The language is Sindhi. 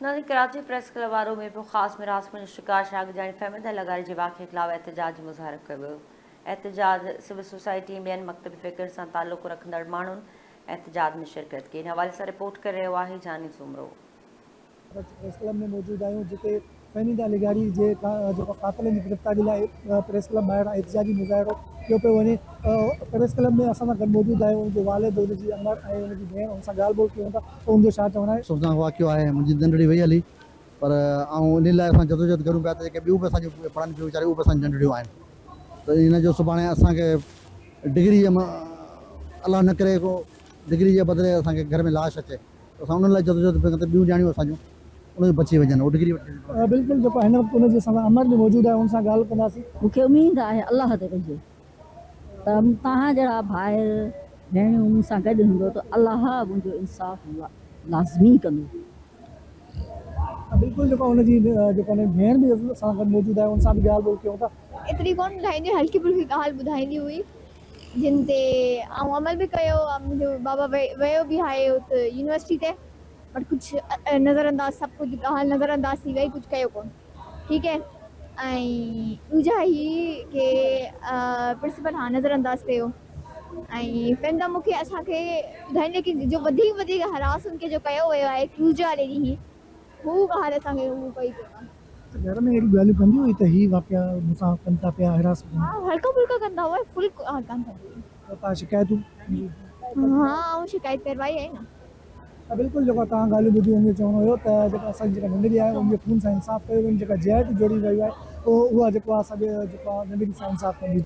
ناظرين ڪراچي پريس ڪلب وارو ميرپورخاص ۾ هراسمينٽ جو شڪار شاگردياڻي فهميده لغاري جي واقعي خلاف احتجاجي مظاهرو ڪيو ويو. احتجاج سول سوسائٽي ۽ ٻين مڪتب فڪر سان تعلق رکندڙ ماڻهن احتجاج ۾ شرڪت ڪئي. ان حوالي سان رپورٽ ڪري رهيو آهي جاني سومرو. ڪراچي پريس ڪلب ۾ موجود آهيون جتي فهميده لغاري جي جيڪو قاتلن جي گرفتاري لاء پريس ڪلب ٻاهران احتجاجي مظاهرو ڪيو پيو وڃي پريس ڪلب ۾ اسان سان گڏ موجود آهي ان جو والد ان جي امڙ ۽ ان جي ڀيڻ ان سان ڳالهه ٻولهه ڪيون ٿا ته ان جو ڇا چوڻ آهي. افسوسناڪ واقعو آهي منهنجي ننڍڙي وئي هلي پر آئون انهي لاء اسان جدوجهد ڪريون پيا ته جيڪي ٻيون به اسان جون پڙهن پيون ويچاريون اهي به اسان جون ننڍڙيون آهن ته ان جو سڀاڻي اسان کي ڊگري الله نه ڪري ڪو ڊگري جي بدلي اسان کي گهر ۾ لاش اچي ته اسان انهن لاء جدوجهد پيا ڪريون ته ٻيون نياڻيون اسان جون ان جو بچي وڃن اهو ڊگري وٺي وڃن. بلڪل جيڪو هن وقت ان جي اسان سان امڙ به موجود آهي ان سان ڳالهه ڪنداسين. مون کي اميد آهي الله تي پنهنجي ته توهان جهڙا ڀائر ڀيڻيون مون سان گڏ هوندو ته الله منهنجو انصاف لازمي ڪندو. بلڪل جيڪو ان جي جيڪو ان جي ڀيڻ به اسان سان گڏ موجود آهي ان سان به ڳالهه ٻولهه ڪيون ٿا. ايتري ڪونه ٻڌائيندي هئي هلڪي ڦلڪي ڳالهه ٻڌائيندي هئي جن تي آئون عمل به ڪيو منهنجو بابا ويو به آهي ات يونيورسٽي تي بٽ ڪجهه نظر انداز سڀ ڪجهه ڳالهه نظر انداز ٿي وئي ڪجهه ڪيو ڪون ٺيڪ هي ۽ ڏوجها هي ڪي پرنسپل ها نظر انداز ڪيو ۽ فهمدا مون کي اسان کي ٻڌائيندي ڪي جو وڌيڪ وڌيڪ هراس ان کي جو ڪيو ويو آهي ٽيوزڊي واري ڏينهن هو ڳالهه اسان کي هو ڪئي ڪونه. ته گهر ۾ اهڙيون ڳالهيون ڪندي هئي ته هي واقعا مون سان ڪن ٿا پيا هراس ها هلڪا ڦلڪا ڪندا هئا فل ڪانه ڪندي هئي. ته توهان شڪايتون ها آئون شڪايت ڪروائي آهي نه. ته بلڪل جيڪو توهان ڳالهيون ٻڌيون ان جو چوڻ هيو ته جيڪا اسان جي جيڪا ننڍڙي آهي ان جي خون سان انصاف ڪيو وڃي جيڪا جي آء ٽي جوڙي وئي آهي اها جيڪو آهي اسان جي جيڪو آهي ننڍڙي سان انصاف ڪندي.